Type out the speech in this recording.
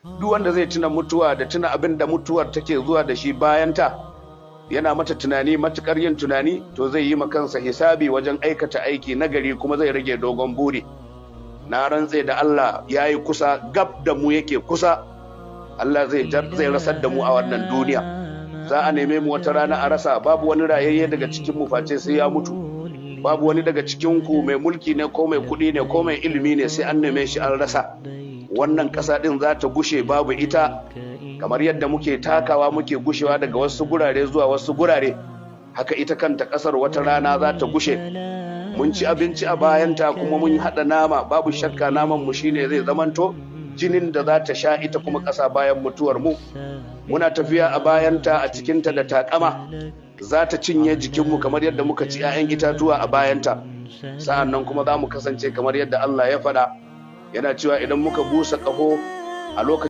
Duk wanda zai tuna mutuwa da tuna abin da mutuwar take zuwa da shi bayanta, yana mata tunani, matukar yin tunani, to zai yi kansa hisabi wajen aikata aiki nagari, kuma zai rage dogon buri. Na rantse da Allah, ya yi kusa, gab da mu yake kusa. Allah zai rasar da mu a wannan duniya. Za a neme mu wata rana a rasa. Babu wani rayayye daga cikin mu face sai ya mutu. Babu wani daga cikin ku, mai mulki ne ko mai kuɗi ne ko mai ilimi ne, sai an neme shi an rasa. Wannan ƙasa ɗin za ta gushe, babu ita. Kamar yadda muke takawa muke gushewa daga wasu gurare zuwa wasu gurare, haka ita kanta ƙasar wata rana za ta gushe. Mun ci abinci a bayanta kuma mun haɗa nama. Babu shakka naman mu shine zai zamanto jinin da za ta sha ita kuma ƙasa bayan mutuwar mu. Muna tafiya a bayanta, a cikinta da takama, za ta cinye jikinmu kamar yadda muka ci 'ya'yan itatuwa a bayanta. Sa'an nan kuma za mu kasance kamar yadda Allah ya faɗa, yana cewa idan muka busa ƙaho a lokacin